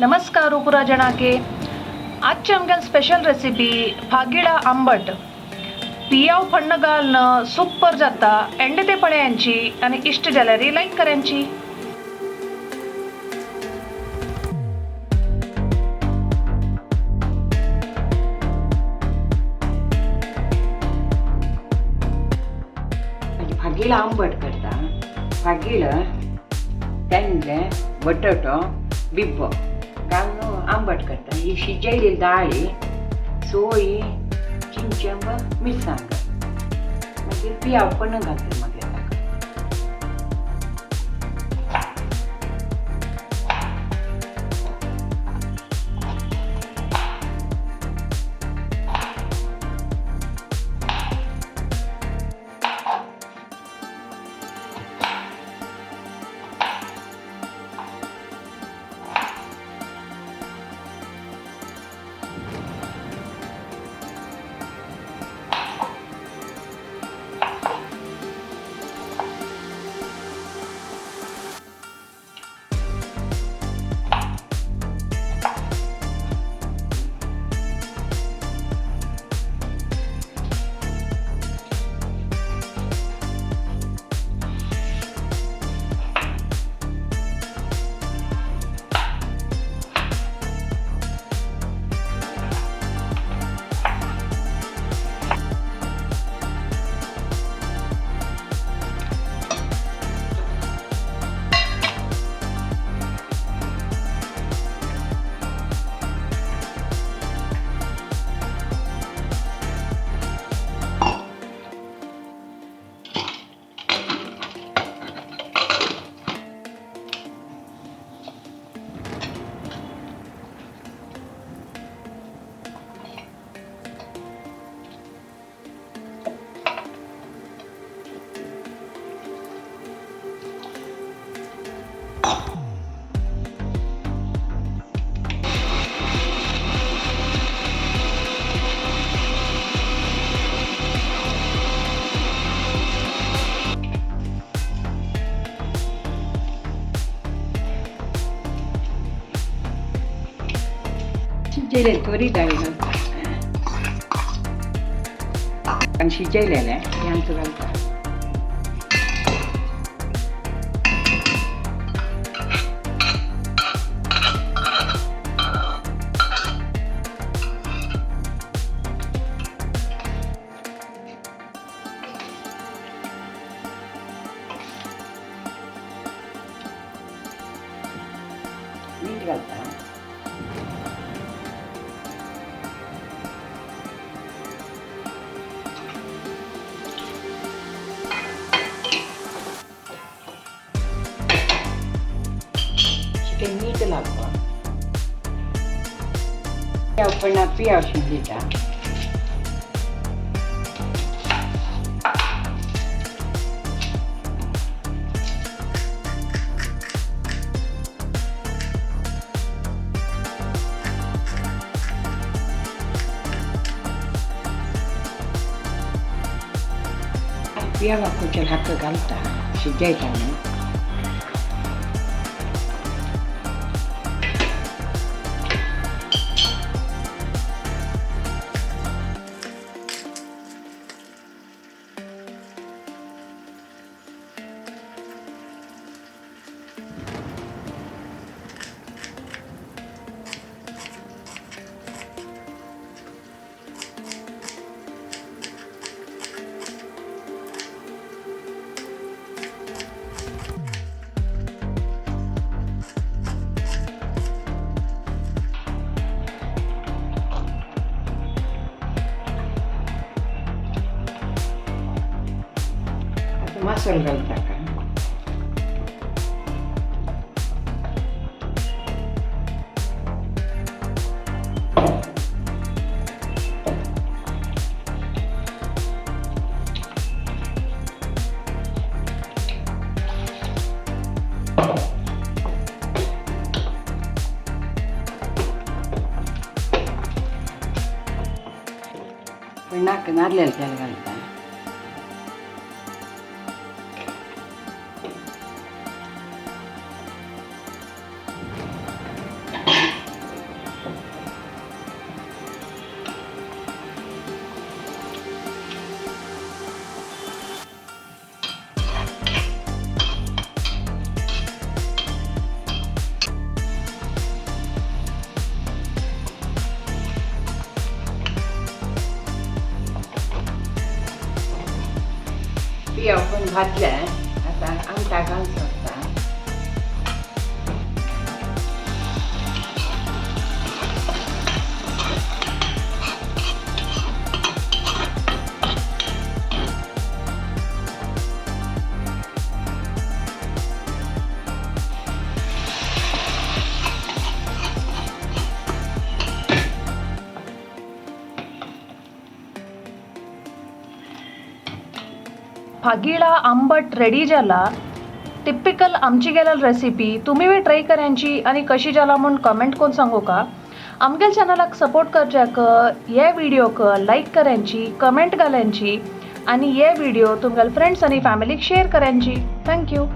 नमस्कार पुरा जणाके। आजची आमगे स्पेशल रेसिपी फागिळा आंबट। पियाव फण्ण घालून सुपर जाता। एंड ते पळयांची आणि इष्ट जाल्यार लाईक करायची। फागिळा आंबट करता। फागिळ तेंडले बटाटो बिब्बो घालून आंबट करता। ही शिजयलेली दाळी सोयी चिंचेंब मिरसांग मागीर पियाव पण घालता। मागीर ताका शिजयलेली तोरी डाळी घालता आणि शिजयलेले यांचं घालता। मीठ घालता। मीठ लागतो। आपण पियाव शिजयता। पियावाक हाक घालता शिजयता न्हू। मसाला घालता का नाक नारलेलं तेल घालता। भाजले. आतां आमटां घालून सोडटा. फागिळा आंबट रेडी जाला. टिपिकल आमची गेलेल रेसिपी. तुम्ही बी ट्राय करांची आणि कशी जाला म्हूण कमेंट करून सांगू का. आमगेल चॅनलाक सपोर्ट करच्याक हे व्हिडिओक लायक करांची, कमेंट घालांची आणि हे व्हिडिओ तुमगेल फ्रेंड्स आणि फॅमिलीक शेअर करांची. Thank you.